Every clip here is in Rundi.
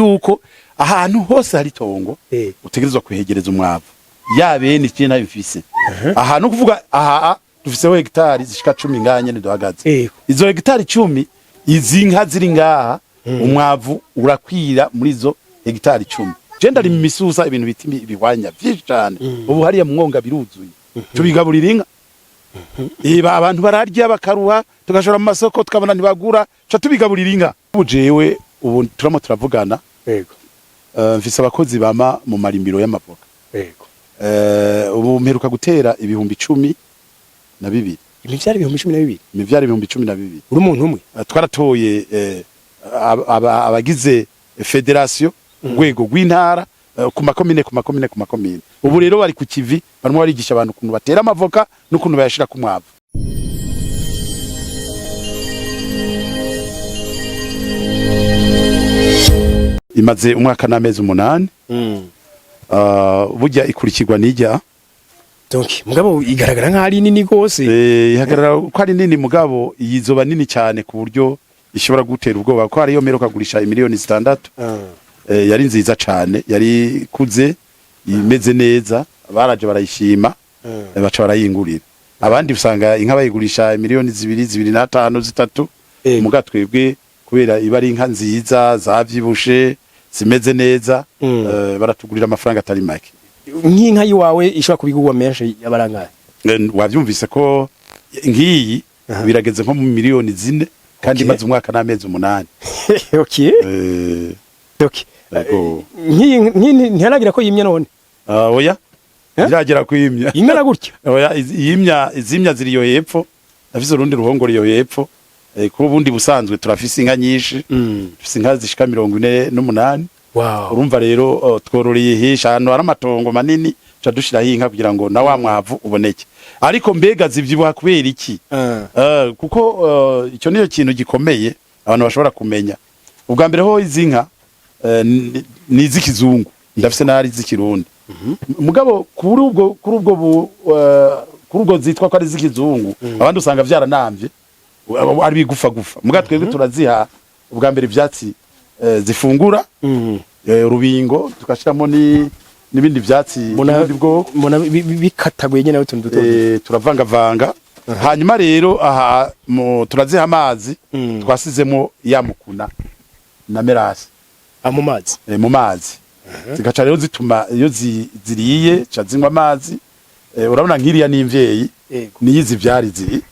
Yuko ahantu hose hari itongo utegerezwa kuhegereza umwavu ya bene ikindi nayo mfise aha no kuvuga aha dufiseho hegitari zishika 10 ngaha nyene duhagaze. Izo hegitari 10, izi nka ziri ngaha, umwavu urakwira muri izo hegitari 10. Je ndarima imisusa, ibintu bita ibihwanya vyinshi cane. Ubu hariya mu mwonga biruzuye, tubigaburira inka. Iba abantu bararya bakaruha, tugashora mu masoko, tukabona ntibagura, ca tubigaburira inka. Ubu jewe ubu turamo turavugana, mfise abakozi bama mu marimiro y'amavoka. Ubu mperuka gutera 12,000. Imivyaro 12,000? Imivyaro 12,000. Uri umuntu umwe? Twaratoye abagize fédération, urwego rw'intara, ku makomine, ku makomine, ku makomine. Ubu rero bari ku kivi, barimo barigisha abantu ukuntu batera amavoka n'ukuntu bayashira ku mwavu. Imaze umwaka n'amezi 8. Burya ikurikirwa n'ijya. Donc mugabo igaragara nk'aho ari nini gose. Ihagarara ko ari nini, mugabo izoba nini cyane ku buryo ishobora gutera ubwoba, ko hariyo mperuka kugurisha imiliyoni 6. Yari nziza cane, yari kuze imeze neza, baraje barayishima, baca barayingurira. Abandi usanga inka bayigurisha miliyoni 2, 2.5, 3. Muga twebwe kubera iba ari inka nziza zavyibushe zimeze neza, baratugurira amafaranga atari make. Nk'inka yiwawe ishobora kubigurwa menshi yabarangaye? Wavyumvise ko ngiyi birageze nko mu miliyoni 4 kandi imaze umwaka n'amezi 8. Yego. Nk'iyi ntiharagira ko yimye none? Ah, oya. Eh? Iragera kwimya. Ingana gutya? Oya, iyimya izimya ziri yo hepfo, ndafise urundi ruhongore yo hepfo. Kuba ubundi busanzwe turafise inka nyinshi, dufise inka zishika 48. Urumva rero, twororeye hisha ahantu hari amatongo manini, tuca dushiraho inka kugira ngo na wa mwavu uboneke. Ariko mbega zivyibuha kubera iki? Kuko icyo niyo kintu gikomeye abantu bashobora kumenya. Ubwa mbere ho izi nka ni iz'ikizungu, ndafise n'ahari iz'ikirundi. Mugabo kuri ubwo zitwa ko ari iz'ikizungu, abandi usanga vyaranamvye ari bigufa gufa. Mugabo twebwe turaziha ubwa mbere ivyatsi zifungura, urubingo, tugashiramo n'ibindi vyatsi by'ubundi bwoko. Mbona bikataguye nyene utuntu duto duto. Turavangavanga. Hanyuma rero aha turaziha amazi twasizemo ya mukuna na merasi. Ah, mu mazi? Mu mazi. Zigaca rero zituma iyo ziriye ca zinywa amazi. Urabona nk'iriya n'imvyeyi, niyo izivyara ziri,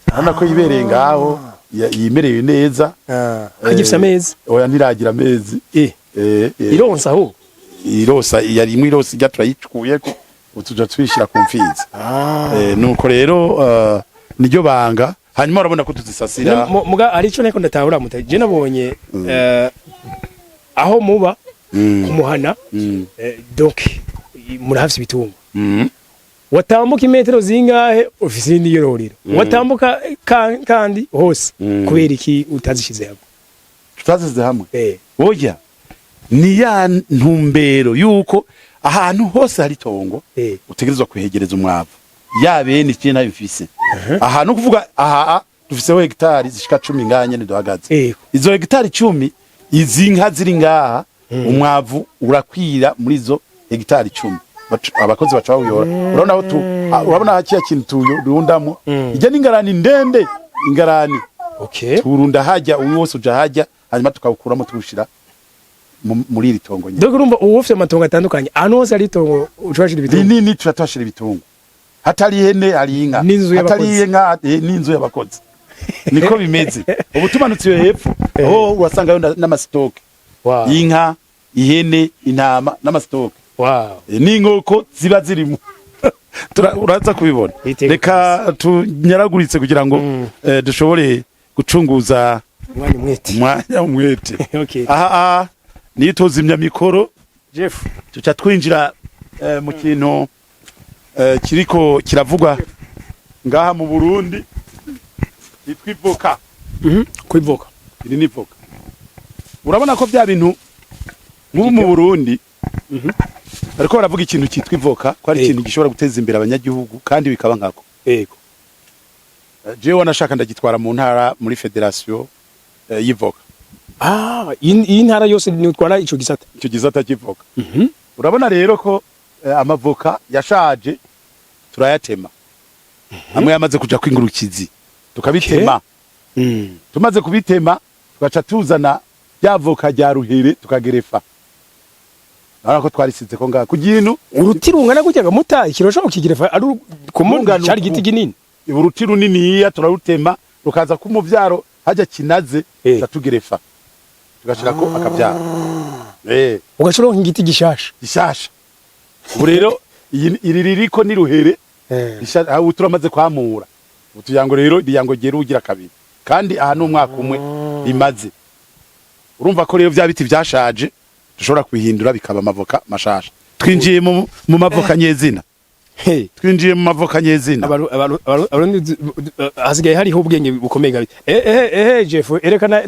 urabona ko yibereye ngaho, yimerewe neza. Hagifise amezi? Oya, ntiragira amezi. Ironsa ahubwo? Irosa, yari imwe irosa, ijya turayicukuyeko, ubu tuja tuyishira ku mfizi. Nuko rero niryo banga. Hanyuma urabona ko tuzisasira. Muga ari ico nariko ndatahura muta je nabonye aho muba kumuhana, donc murahafise ibitungo. Watambuka imetero zingahe ufise irindi yororero, watambuka kandi hose. Kubera iki utazishize hamwe? Tutazize hamwe? Oya, ni ya ntumbero yuko ahantu hose hari itongo utegerezwa kuhegereza umwavu ya bene ikindi nayo mfise aha no kuvuga aha dufiseho hegitari zishika 10 ngaha nyene duhagaze. Izo hegitari 10, izi nka ziri ngaha, umwavu urakwira muri izo hegitari 10. Abakozi baca bawuyora. Urabona aho tu urabona kiya kintu turundamo, ijya n'ingarani ndende, ingarani. Turunda hajya, uyu wose uja hajya, hanyuma tukawukuramo tuwushira muri iri tongo nyene. Donc urumva ubu ufite amatongo atandukanye, ahantu hose hari itongo uca washira ibitungo. Rinini, tuca tuhashira ibitungo. Hatari ihene hari inka. N'inzu Hatari y'abakozi. inka, n'inzu y'abakozi. Niko bimeze. Ubu tumanutse iyo hepfo aho urasangayo n'amasitoke y'inka, ihene, intama n'amasitoke. N'inkoko ziba zirimo. Uraza kubibona. Iteka. Reka tunyaraguritse kugira ngo dushobore gucunguza Umwanya umwete. Umwanya umwete. Aha aha niyo tuzimya mikoro, Jeff. tuca twinjira mu kintu kiriko kiravugwa ngaha mu Burundi yitwa ivoka. Kwivoka. Iri ni ivoka. Urabona ko bya bintu nk'ubu mu Burundi bariko baravuga ikintu cyitwa ivoka ko ari ikintu gishobora guteza imbere abanyagihugu, kandi bikaba nkako. Jewe wanashaka ndagitwara mu ntara muri fédération y'ivoka. Ah, iyi ntara yose ni utwara ico gisata. Icyo gisata cy'ivoka. Urabona rero ko amavoka yashaje turayatema, amwe yamaze kuja kwingurukizi tukabitema. Tumaze kubitema, tugaca tuzana rya voka rya ruhere, tukagerefa. Urabona ko twarisize ko ngaha ku ginu. Uruti rungana gutya gamuta, kirashobora kukigerefa ari ku Rungana cyari uku. igiti kinini. Uruti runiniya turarutema, rukaza ku muvyaro hajya kinaze, tugerefa, tugashirako akavyaro. Ugashobora nk'igiti gishasha. Gishasha. Ubu rero iri ririko ni ruhere. Aho turamaze kwamura, ubu tuyango rero riyango ryera ugira kabiri, kandi aha ni umwaka umwe rimaze. Urumva ko rero vya biti vyashaje dushobora kubihindura bikaba amavoka mashasha. Twinjiye mu mavoka nyezina. Hey. Twinjiye mu mavoka nyezina. Abarundi hasigaye hariho ubwenge bukomeye gabi. Jeff, erekana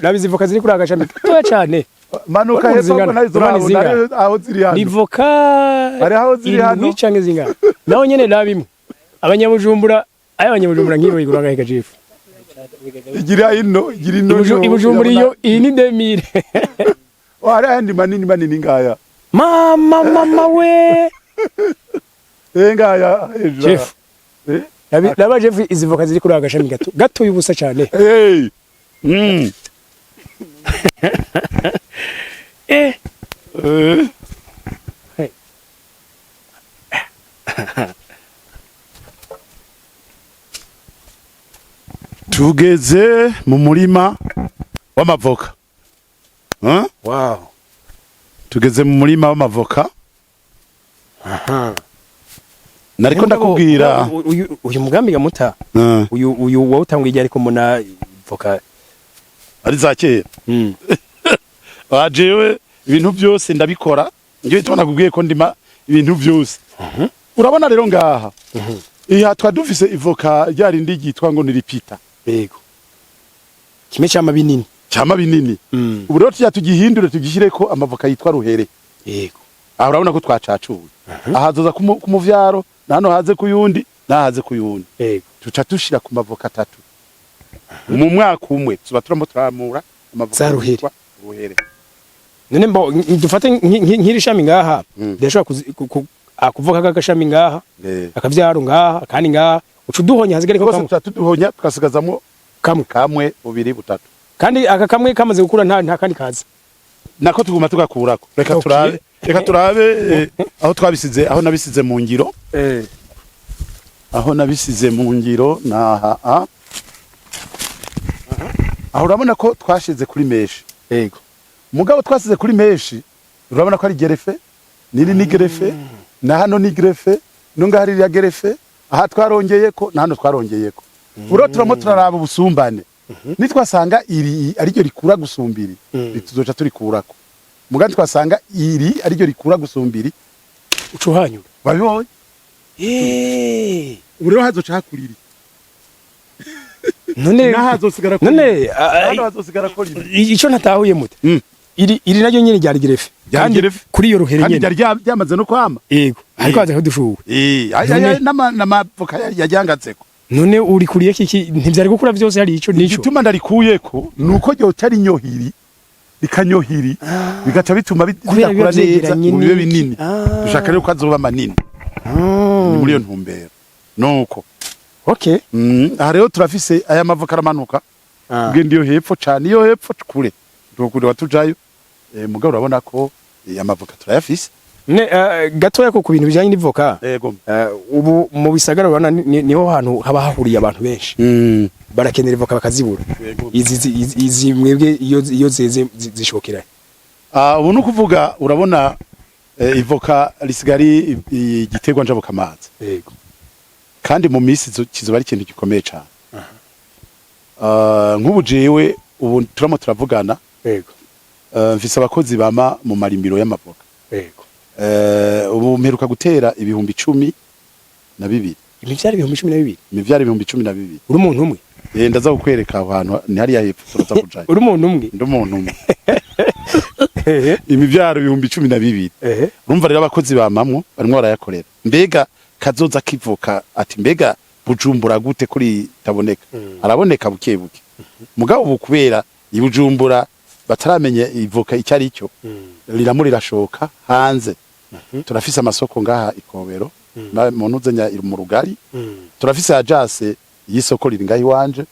nabizivoka ziri kuri agashami gatoya cane. Manuka Urabona hepfo. zingana? Nazo Urabona urabona zingana? aho ziri hano. Ni voka Hari aho ziri hano. indwi canke zingana? Naho nyene nabimwe abanyabujumbura, ayo abanyabujumbura nk'iyo igura angahe ga Jeff? Igira ino, igira ino. Ibujumbura iyo iyi ni 2000. Oh, hari ayandi manini manini ngaya. Mama, mama we! Ngaya hejuru. Jeff. Naba Jeff, izi voka ziri kuri agashami gato gato y'ubusa cane. Hey. Hey. Tugeze mu murima w'amavoka. Huh? Wow. Tugeze mu murima w'amavoka. Aha. Nariko ndakubwira. Uyu mugambi gamuta, uyu wawutanguye igihe ariko mbona voka Ari za kera. Jewe ibintu byose ndabikora. Ngiye tubona nakubwiye ko ndima ibintu byose. Urabona rero ngaha. Iya twa dufise ivoka rya rindi ryitwa ngo ni ripita. Yego, kimwe cyama binini. Cyama binini. Ubu rero tujya tugihindure, tugishyireko amavoka yitwa ruhere. Aha urabona ko twacacuye. Aha hazoza ku muvyaro, na hano haze ku yundi, na haze ku yundi. Tuca dushira ku mavoka atatu. Mu mwaka umwe tuba turamo turamura amavoka Za ruhere. yitwa ruhere. None mbo dufate nk'iri shami ngaha, ndashobora kuvuga k'agashami ngaha, akavyaro ngaha, akandi ngaha, uca uduhonya hasigare ko Twose kamwe. tuca tuduhonya, tugasigazamwo Kamwe. Kamwe, bubiri, butatu. Kandi aka kamwe kamaze gukura, nta kandi kaza. Nako tuguma tugakurako. Reka Okay. turabe, reka turabe aho twabisize, aho nabisize mu ngiro. Aho nabisize mu ngiro naha a. Aho urabona ko twashize kuri mèche. Mugabo twasize kuri mèche, urabona ko ari greffé, niri ni greffé, na hano ni greffé, nunga hari ya greffé, aha twarongeyeko, na hano twarongeyeko. Uro turamo turaraba ubusumbane. Nitwasanga iri ariryo rikura gusumbiri, tuzoca turikurako. Mugabo twasanga iri ariryo rikura gusumbiri, Uca uhanyura. Wabibonye? Ubu rero hazoca hakurira. None Nahazosigara ko none hano hazosigara ko riri. Ico ntatahuye mute, iri naryo nyene ryari greffé. Ryari Kandi greffé. kuri iyo ruhere Kandi nyene. ryari ryamaze no kwama. Yego, ariko haza nk'udushuwe. Ay, n'amavoka yajangatseko. None uri kuriye kiki? Ntivyari gukura vyose, hari ico nico. Igituma ndarikuyeko nuko ryoca rinyohiri, rikanyohiri, bigaca bituma Kubera biba bidakura neza vyegeranye ngo bibe n'iki? binini. Dushaka rero ko azoba manini. Ni muri iyo ntumbero nuko. Aha rero turafise aya mavoka aramanuka ugenda iyo hepfo cane, iyo hepfo kure tukure watujayo. Mugabo urabona ko amavoka turayafise. Ne gatoya ko ku bintu bijanye n'ivoka. Yego. Ubu mu bisagara urabona niho hantu haba hahuriye abantu benshi, barakenera ivoka bakazibura. Yego. Izi mwebwe iyo zeze zishokera? Ah, ubu ni ukuvuga urabona ivoka risigaye ari igiterwa njabukamazi. Kandi mu minsi kizoba ari ikintu gikomeye cane. Nk'ubu jewe ubu turamo turavugana, mfise abakozi bama mu marimbiro y'amavoka. Ubu mperuka gutera 12,000. Imivyaro 12,000? Imivyaro 12,000. Uri umuntu umwe? Ndaza kukwereka aho hantu, ni hariya hepfo turaza kujayo. Uri umuntu umwe? Ndi umuntu umwe. Imivyaro 12,000. Urumva rero abakozi bamamwo barimwo barayakorera. Mbega kazoza kivoka ati mbega Bujumbura gute kuri taboneka? Araboneka buke buke, mugabo ubu kubera i Bujumbura bataramenya ivoka icyo ari cyo, riramo rirashoka hanze. Turafise amasoko ngaha ikobero, mu ntuzenya mu rugari. Turafise agence y'isoko riri ngaha iwanje,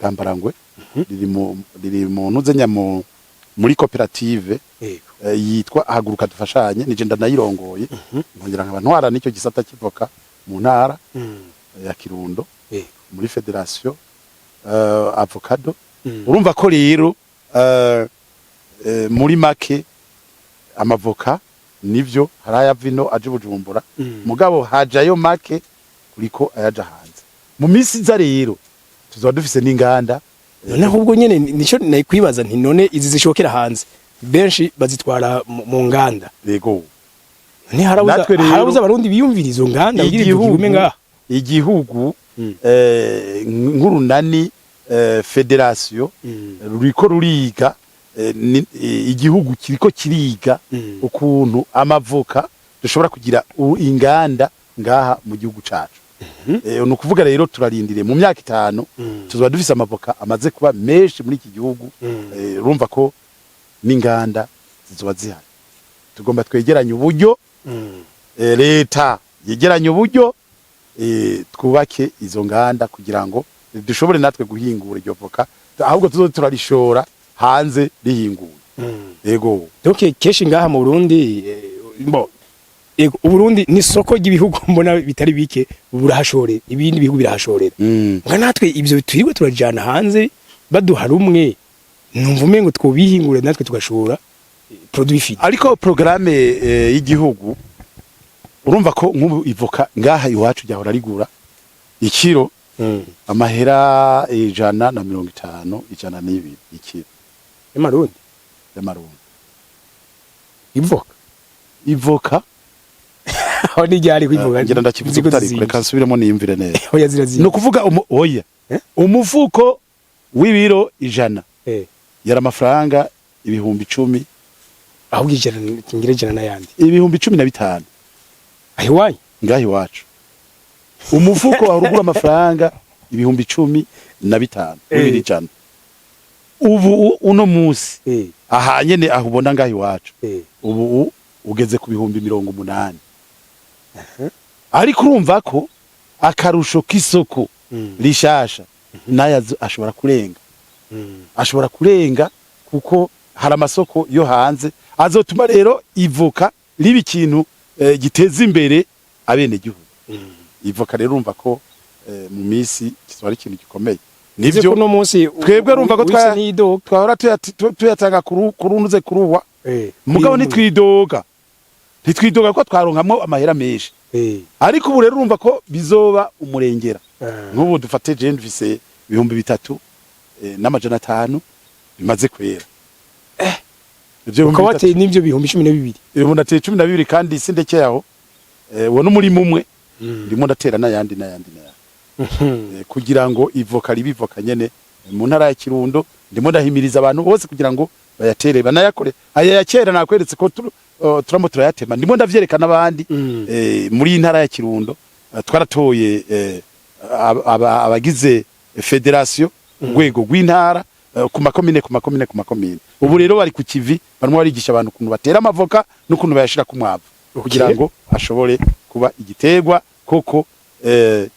Bwambarangwe, riri mu ntuzenya muri koperative yitwa Haguruka Dufashanye. Nije ndanayirongoye, nkongera nkaba ntwara n'icyo gisata c'ivoka mu ntara ya Kirundo, muri fédération avocado. Urumva ko rero muri make amavoka nivyo hari ayava ino aje Bujumbura, mugabo hajayo make kuriko ayaja hanze. Mu minsi iza rero tuzoba dufise n'inganda. None ahubwo nyene nico nakwibaza nti: none izi zishokera hanze, benshi bazitwara mu nganda? Yego. None harabuza Natwe rero- harabuza abarundi biyumvira izo nganda kugira ibyo kigume ngaha? Igihugu nk'urunani, fédération, ruriko ruriga, igihugu kiriko kiriga ukuntu amavoka dushobora kugira inganda ngaha mu gihugu cacu. Ni ukuvuga rero turarindiriye mu myaka 5 tuzoba dufise amavoka amaze kuba menshi muri iki gihugu. Urumva ko n'inganda zizoba zihari. Tugomba twegeranye uburyo, leta yegeranye uburyo, twubake izo nganda kugira ngo dushobore natwe guhingura iryo voka, ahubwo tuzoze turarishora hanze rihinguye. Yego. Donc kenshi ngaha mu Burundi, bo ego, Uburundi ni isoko ry'ibihugu mbona bitari bike burahashorera, ibindi bihugu birahashorera. Nga natwe ibyo twirirwe turajana hanze baduha rumwe, numva umengo twobihingura natwe tugashora produit fini. Ariko programme y'igihugu, urumva ko nk'ubu ivoka ngaha iwacu ryahora rigura ikiro amahera 150, 102 ikiro. Y'amarundi? Y'amarundi. Ivoka? Ivoka. Aho ni ryari kwivuga? Ngira ndakivuze utari, reka nsubiremo niyumvire neza. Oya, ziraziye. Ni ukuvuga oya. Eh? Umufuko w'ibiro 100 yari amafaranga 10,000. Ahubwo 100, ngira 100 n'ayandi. 15,000. Aho iwanyu? Ngaha iwacu umufuko wahora ugura amafaranga 15,000 w'ibiro 100. Ubu uno munsi, aha nyene aho ubona ngaha iwacu, ubu ugeze ku 80,000. Ariko urumva ko akarusho k'isoko rishasha nayo ashobora kurenga, ashobora kurenga, kuko hari amasoko yo hanze azotuma rero ivoka riba ikintu giteza imbere abenegihugu. Ivoka rero urumva ko mu minsi kizoba ari ikintu gikomeye. Nivyo Nivyo. Kuno munsi Twebwe urumva ko ntidoga. twahora tuyatanga kurunuze kuruwa, mugabo ntitwidoga, ntitwidoga ko twaronkamwo amahera menshi. Ariko ubu rero urumva ko bizoba umurengera. Nk'ubu dufate je mfise 3500 bimaze kwera. Ivyo bihumbi Ukaba bitatu wateye n'ivyo 12,000? Ubu nateye 12, kandi sindekeye aho. Uwo n'umurima umwe, ndimo ndatera n'ayandi, n'ayandi, n'ayandi, kugira ngo ivoka ribe ivoka nyene mu ntara ya Kirundo. Ndimo ndahimiriza abantu bose kugira ngo bayatere, banayakore. Aya ya kera nakweretse ko turamo turayatema, ndimo ndavyerekana abandi. Muri iyi ntara ya Kirundo, twaratoye abagize fédération urwego rw'intara, ku makomine, ku makomine, ku makomine. Ubu rero bari ku kivi, barimo barigisha abantu ukuntu batera amavoka n'ukuntu bayashira ku mwavu kugira ngo ashobore kuba igiterwa koko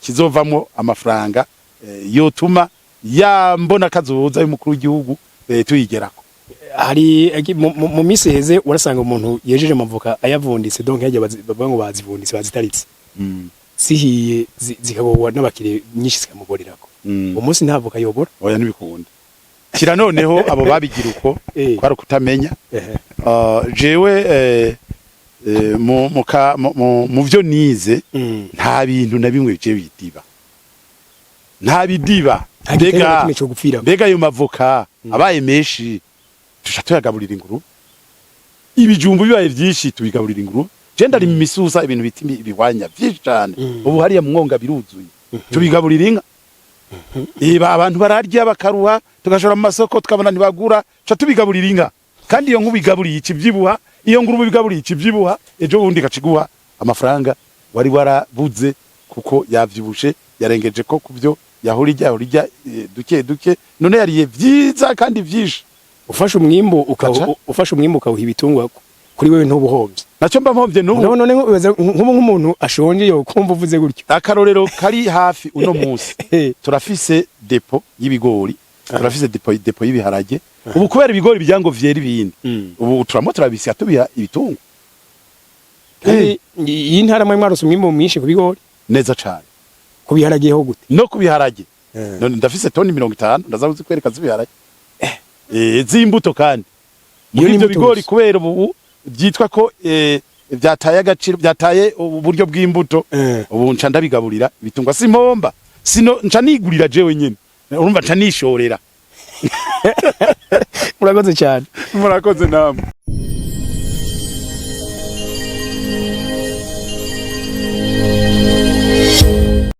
kizovamwo amafaranga, yotuma ya mbona kazoza y'umukuru w'igihugu tuyigerako. Hari mu minsi iheze warasanga umuntu yejeje amavoka ayavunditse, donc yajya bavuga ngo bazivunditse, bazitaritse, zihiye zikabogwa n'abakiriya nyinshi, zikamuborerako. Umunsi nta voka yobora. Oya, ntibikunda kira. Noneho abo babigira uko kwari ukutamenya. Jewe mu vyo nize, nta bintu na bimwe bije bidiba, nta bidiba. Nta giterwa na kimwe co gupfirako. Mbega ayo mavoka abaye menshi tuca tuyagaburira ingurube, ibijumbu bibaye vyinshi tubigaburira ingurube. Je ndarima imisusa, ibintu bita ibihwanya vyinshi cane. Ubu hariya mu mwonga biruzuye, tubigaburira inka. Iba abantu bararya bakaruha, tugashora mu masoko tukabona ntibagura, ca tubigaburira inka. Kandi iyo nk'ubigaburiye ikivyibuha, iyo ngurube ubigaburiye ikivyibuha, ejo bundi ikaciguha amafaranga wari warabuze, kuko yavyibushe, yarengeje ko kubyo yahora irya, yahora irya duke duke, none yariye vyiza kandi vyinshi. Ufashe umwimbu Ukaca? Ufashe umwimbu ukawuha ibitungwa, kuri wewe ntubuhombye. Nacyo mba mpombye n'ubu. None nk'ubu nk'umuntu ashonje yo kumva uvuze gutyo. Akarorero kari hafi uno munsi, turafise dépôt y'ibigori, turafise dépôt y'ibiharage. Ubu kubera ibigori byango vyera ibindi, ubu turamo turabisya, tubiha ibitungwa. Kandi iyi ntara mwe mwarose umwimbu mwinshi ku bigori. Neza cane. Ku biharage ho gute? No ku biharage. None ndafise toni 50, ndaza kuzikwereka, z'ibiharage, z'imbuto kandi. Iyo Muri ni ivyo imbuto bigori, gusa. kubera ubu byitwa ko vyataye agaciro, byataye uburyo bw'imbuto, ubu nca ndabigaburira ibitungwa, simpomba, sino nca nigurira jewe nyene, urumva nca nishorera. Murakoze cyane. Murakoze namwe.